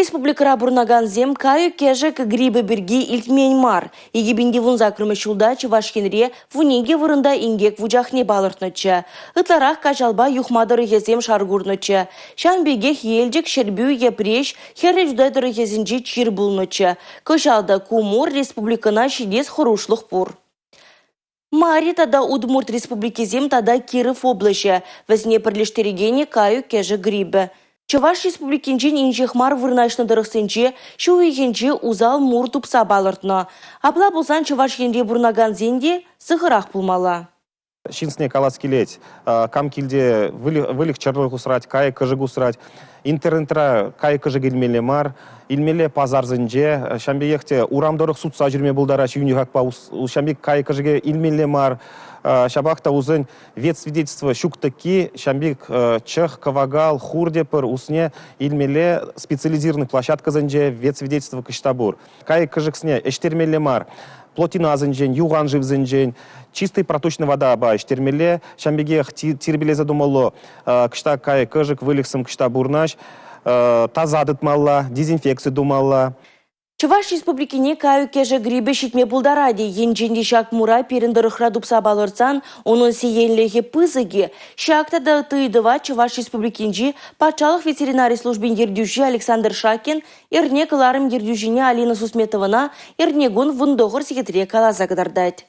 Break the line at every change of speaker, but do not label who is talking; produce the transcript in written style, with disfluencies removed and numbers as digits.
Республикӑра пурӑнакансем кайӑк-кӗшӗк грипӗ пирки илтмен мар. 2018-мӗш ҫулта Чӑваш Енре 12 вырӑнта инкек вучахне палӑртнӑччӗ. Ытларах Каҫалпа Юхма тӑрӑхӗсем шар курнӑччӗ. Ҫавӑн пекех Елчӗк, Ҫӗрпӳ, Йӗпреҫ, Хӗрлӗ Чутай тӑрӑхӗсенче чир пулнӑччӗ. Кӑҫал та ку мур республикӑна ҫитес хӑрушлӑх пур. Мари тата Удмурт республикисем тата Киров облаҫӗ. Вӗсене пӗрлештерекенӗ кайӑк-кӗшӗк грипӗ. Чӑваш Республикинчен инҫех мар вырнаҫнӑ тӑрӑхсенче ҫу уйӑхӗнче усал мур тупса палӑртнӑ. Апла пулсан Чӑваш Енре пурӑнакансен те сыхӑрах пулмалла.
Ҫынсене калас килет, кам килте выльӑх-чӗрлӗх усрать, кайӑк-кӗшӗк усрать, интернетра кайӑк-кӗшӗк илмелле мар, илмелле пасарсенче, ҫавӑн пекех те урам тӑрӑх сутса ҫӳреме пултараҫҫӗ йӳнӗ хакпа, ҫавӑн пек кайӑк-кӗшӗке илмелле мар. Ҫапах та усен ветсвидетельство ҫук-тӑкки, ҫавӑн пек чӑх, кӑвакал, хур тепӗр усне илмелле специализированный площадкӑсенче ветсвидетельство кӑҫта пур. Кайӑк-кӗшӗксене ӗҫтермелле мар. Плотинасенчен, юхан шывсенчен чистый проточный водапа ӗҫтермелле. Ҫавӑн пекех тирпейлесе тумалла. Кӑҫта кайӑк-кӗшӗк, выльӑхсем кӑҫта пурӑнаҫ. Таса тытмалла, дезинфекци тумалла.
Чӑваш Республикине кайӑк-кӗшӗк грипӗ ҫитме пултарать-и? Енчен те ҫак мура пирӗн тӑрӑхра тупса палӑртсан унӑн сиенлӗхӗ пысӑк-и? Ҫак тата ытти ыйтӑва Чӑваш Республикинчи патшалӑх ветеринари службин ертӳҫи Александр Шакин Эрне кӑларӑм ертӳҫине Алина Сусметовӑна эрнекун 19 сехетре каласа кӑтартать.